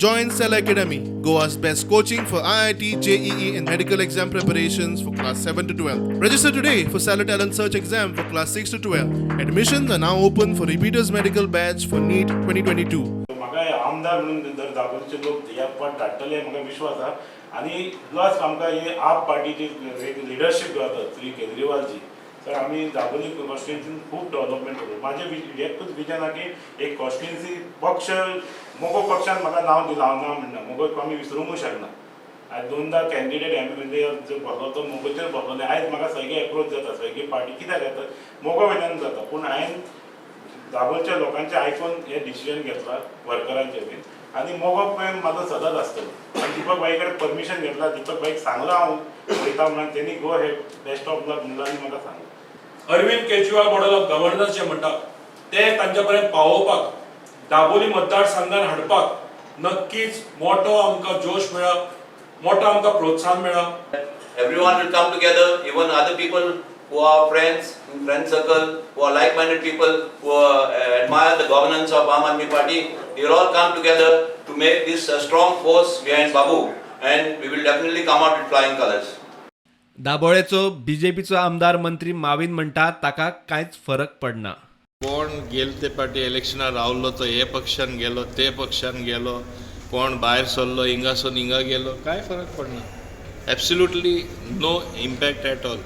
Join Cell Academy, Goa's best coaching for IIT, JEE, and medical exam preparations for class 7 to 12. Register today for Stellar Talent Search exam for class 6 to 12. Admissions are now open for repeaters medical batch for NEET 2022. म्हाका आमदार म्हणून जर दाबोळचे लोक ह्या पद धाडटले, म्हाका विश्वास आहा. आनी प्लस आमकां ही आप पार्टीची एक लिडरशीप जो आसा, श्री केजरीवालजी, तर आमी दाबोली कॉन्स्टिट्युन्सीन खूब डेव्हलपमेंट करू. म्हाजें एकूच विजन आहा की एक कॉन्स्टिट्युन्सी पक्ष, मगो पक्षान म्हाका नांव दिलां, हांव ना म्हणना. मगो आमी विसरूंकूय शकना. आयज दोनदा कॅन्डिडेट एम एल ए जो बसलो तो मगोचेर बसलो आनी आयज म्हाका सगळे एप्रोच जाता, सगळी पार्टी. कित्याक जाता? मगो वयल्यान जाता. पूण हांवें दाबोळच्या लोकांचें आयकून हें डिसिजन घेतलां, वर्करांचें बीन, आनी मगो प्रेम म्हाजो सदांच आसतलो. आनी दीपक भाई कडेन परमिशन घेतला, दीपक भाईक सांगलां हांव वयता म्हणून. तेणी "Go ahead, best of luck" म्हणलां आनी म्हाका सांगलें. Arvind Kejriwal model of governance जे म्हणटा ते तांच्या पर्यंत पावोवपाक, दाबोली मतदारसंघात हाडपाक नक्कीच मोठो आमकां जोश मेळ्ळा, मोठो आमकां प्रोत्साहन मेळ्ळा. Everyone will come together, even other people who are friends, in friend circle, who are like-minded people, who admire the governance of Aam Aadmi Party. They will all come together to make this a strong force behind Babu, and we will definitely come out with flying colors. दाबोळेचो बीजेपीचो आमदार मंत्री माविन म्हणटा, ताका कांयच फरक पडना. कोण गेले ते पाटी इलेक्शनाक रावलो तो हे पक्षान गेलो, ते पक्षान गेलो, कोण भायर सरलो, हिंगासून हिंगा गेलो, कांय फरक पडना. Absolutely no impact at all.